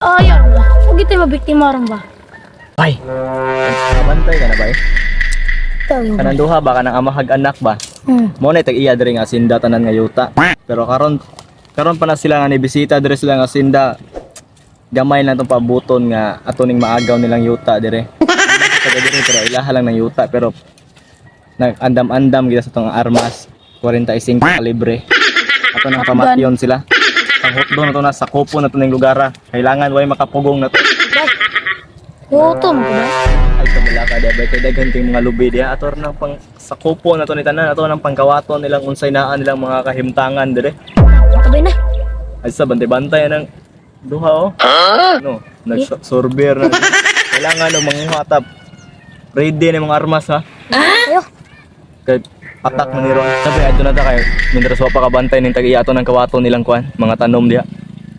Ayaw ba? Huwag ito mabiktima ron ba? Bay. Nabantay ka na bay? Tayo ba? Kanang duha ba kanang amahag anak ba? Mo na tag iya diri nga sinda tanan nga yuta. Pero karon karon pa na sila nga nibisita diri sila nga sinda. Gamay lang tong pabuton nga ato ning maagaw nilang yuta dire. Taga diri pero ilaha lang ng yuta pero nag-andam-andam gid sa tong armas 45 kalibre. Ato nang pamatyon sila. Ang hotdog na to na sa kupo na to ning lugara. Kailangan way makapugong na to. Gutom ko ba? Ay kabala ka diya, kay daghan kay mga lubi diya ato nang pang sa kupo na to ni tanan ato nang pangkawaton nilang unsay naa nilang mga kahimtangan dire. Sabay na. Ay sa bantay-bantay nang duha oh. No, nag-sorber na. Kailangan og manguha tap. Ready na mga armas ha. Ayo. Kay attack man ni ron. Sabi adto na ta kay mientras wa pa kabantay ning tag-iya ato nang kawaton nilang kuan, mga tanom diha.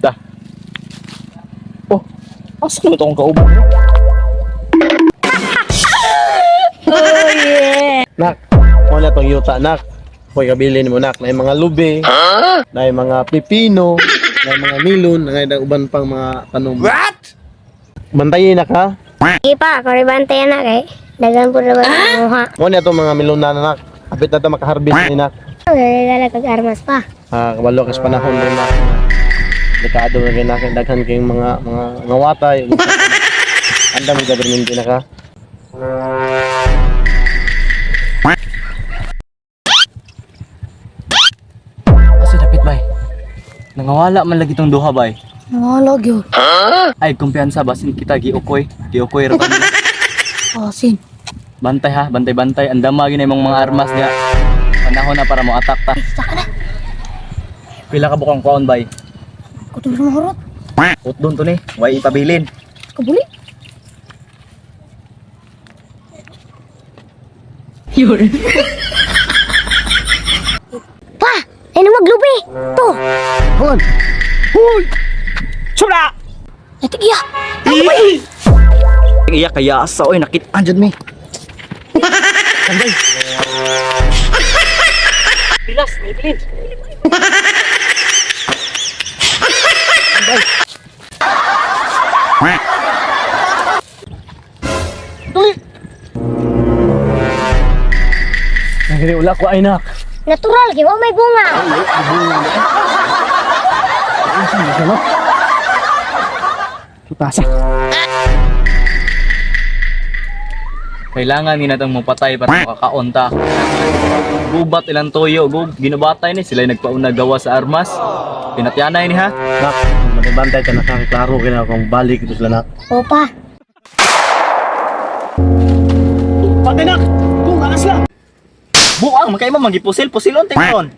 Ta. Oh, asa naman to akong kauban? Oh yeah. Nak, mo na tong yuta nak. Hoy kabilin mo nak, na mga lubi, na mga pipino, na mga milon, na uban pang mga tanom. What? Bantayin nak ha. Sige pa, koribante na kay. Dagan po na ba ang Mo na tong mga milon na nak. Kapit na ta makaharvest ni nak. Gagala kag armas pa. Ah, kabalo kas panahon rin nak. Dekado na kay nak, daghan kayong mga ngawatay. Andam government na ka. Asa dapit bay? Nangawala man lagi tong duha bay. Nangalag yun. Ay, kumpiyansa basin kita giukoy. Giukoy ra ta nila. Asin. Bantay ha, bantay-bantay. Andama gina imong mga armas diha. Panahon na para mo attack ta. Saka na. Pila ka bukang kwaon bay? Gutom sa mahurot. Utdon to ni, way ipabilin. Kabuli. Pa! Ay na maglubi! To! Hon. Hoy! Sula! Natigiya. Iya kaya asa oy nakit-an jud mi. Tambay. Pilas, may bilin. Tambay. Dali. Nagiri ula ko ay nak. Natural kay wa may bunga. Putasa. Kailangan ni natang mapatay para makakaon ta. Gubat ilang toyo, ginabatay ni sila nagpauna gawa sa armas. Pinatyanay ni ha. Nak, bantay ka na kang klaro kay na kung balik ito sila nak. Opa. Patay nak! Kung anas lang! Buang makay mo magipusil pusilon tingkon.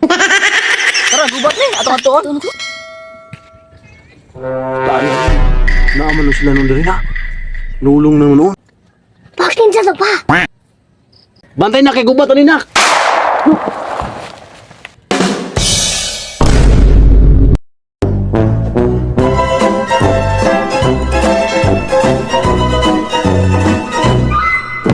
Tara gubat ni ato atoon. Tayo. Naaman na sila nung diri na. Nulong na noon. Pakin sa to pa. Bantay na kay gubat ani nak.